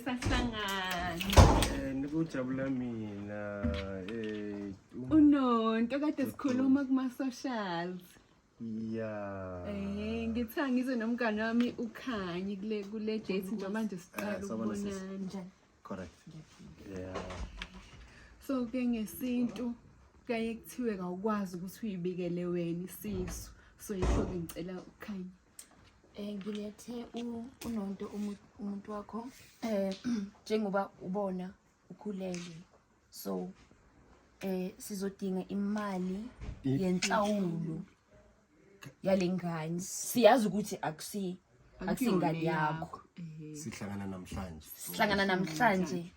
Sahlangana. Nikujabula mina Unonto kade sikhuluma kuma socials. Ya. Ngithe ngize nomngane wami uKhanyi kule date njengoba manje siqala Sawubona, sis. ukubonana. Correct. Yeah. So ke ngesintu kuyaye kuthiwe kawukwazi ukuthi uyibikele wena isisu. So yikho ke ngicela uKhanyi. Ngilethe uNonto umuntu wakho njengoba ubona ukhulelwe, so sizodinga imali yenhlawulo yalengane. Siyazi ukuthi akusingane yakho. Sihlangana namhlanje. Sihlangana namhlanje.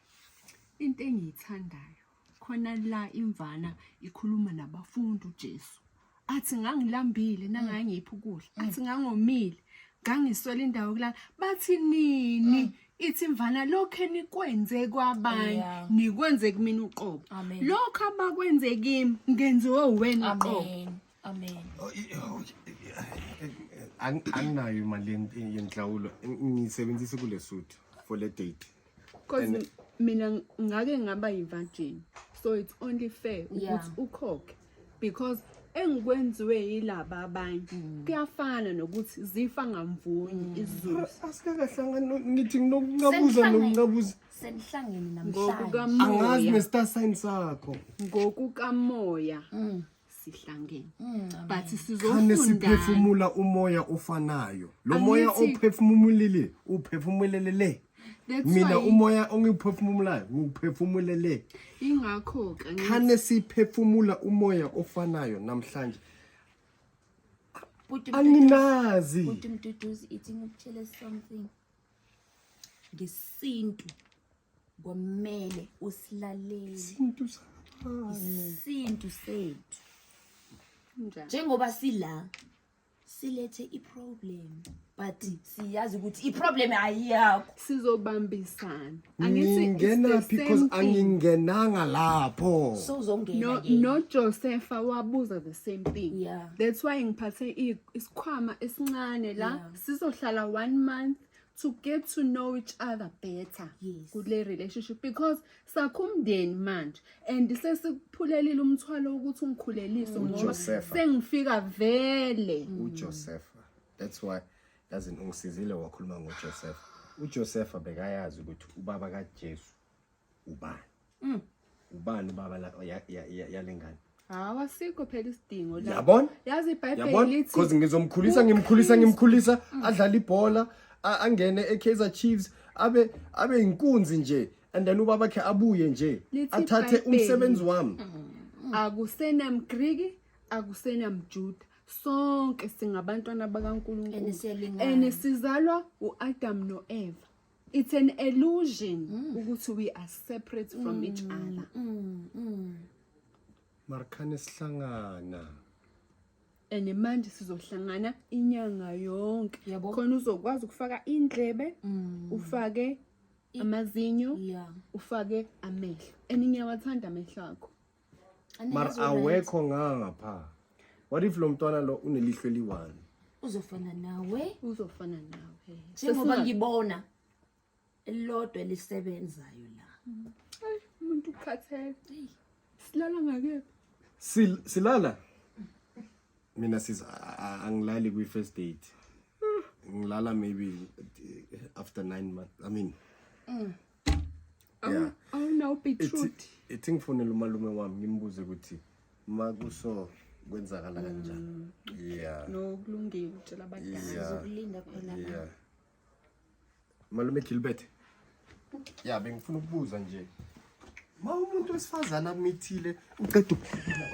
Into engiyithandayo khona la, imvana ikhuluma nabafundi, uJesu athi ngangilambile nangangipha ukudla, athi ngangomile, ngangiswela indawo yokulala. Bathi nini? Ithi imvana, lokho enikwenze kwabanye nikwenze kumina uqobo. Amen. Lokho abakwenze kimi ngenziwe wena uqobo. Amen, amen. Oh, oh, anginayo imali yenhlawulo, ngiyisebenzise kule suit for le date. Because mina ngake ngaba yi-virgin, so it's only fair ukuthi ukhokhe, because engikwenziwe yilaba abanye kuyafana nokuthi zifa ngamvunye isiZulu. Asikakahlangani, ngithi nginokuncabuza Senihlangene. Nokuncabuza. Senihlangene namhlanje. Angazi Ngokukamoya. ne-star sign sakho. Ngokukamoya sihlangene, but Khane sizofundana. siphefumula umoya ofanayo, lo moya ophefumulile uphefumulelele That's mina why umoya ongiwuphefumulayo ngiwuphefumulele. Ingakho-ke ngithi Khane siphefumula umoya ofanayo namhlanje. Bhuti. Anginazi. Bhuti Mduduzi, ithi ngikutshele something. Ngesintu kwamele usilalele. Sintu sami. Isintu sethu. Njani? Njengoba sila silethe i-problem, but siyazi ukuthi i-problem ayiyakho. Sizobambisana. Angithi it's the Ngingena because same thing. angingenanga lapho. So uzongena No, ke. no, Josepha wabuza the same thing. That's why ngiphathe isikhwama esincane la. Sizohlala one month to get to know each other better kule relationship, because sakho umndeni manje and sesikuphulelile umthwalo wokuthi ungikhulelise ngoba uJosepha. sengifika vele. uJosepha, that's why yazi ungisizile wakhuluma ngoJosepha. uJosepha bekayazi ukuthi ubaba kaJesu ubani, ubani ubaba yalengane. Hawa, sikho phela isidingo la. Yabona? Yazi iBhayibheli Yabona, lithi because ngizomkhulisa, ngimkhulisa, ngimkhulisa, adlale ibhola, angene eKaizer Chiefs, abe inkunzi nje, and then ubaba wakhe abuye nje Lithi athathe iBhayibheli. umsebenzi wami. AkusenamGriki, akusenamJuda, sonke singabantwana bakaNkulunkulu. And siyalingana. And sizalwa uAdam noEva. It's an illusion ukuthi we are separate from each other. Markhane sihlangana. And manje sizohlangana inyanga yonke khona uzokwazi ukufaka indlebe, ufake amazinyo, ufake amehlo, and ngiyawathanda amehlo akho. Mar awekho ngapha. What if lo mntwana lo unelihlo eliyi-one? Uzofana nawe. Uzofana nawe. Njengoba ngibona elilodwa elisebenzayo la. Ay, umuntu ukhathele. Silala ngakephi? Silala mina sis, angilali kwi-first date. Ngilala maybe after 9 months, I mean, yeah. Awunawo beetroot? Ithi ngifonele umalume wami ngimbuze ukuthi makuso kwenzakala kanjani, yeah. No, kulungile, utshela abadala. Sizokulinda khona la. Yeah, malume Gilbert, ya, bengifuna ukubuza nje, ma umuntu wesifazane amithile uqeda ukukhuluma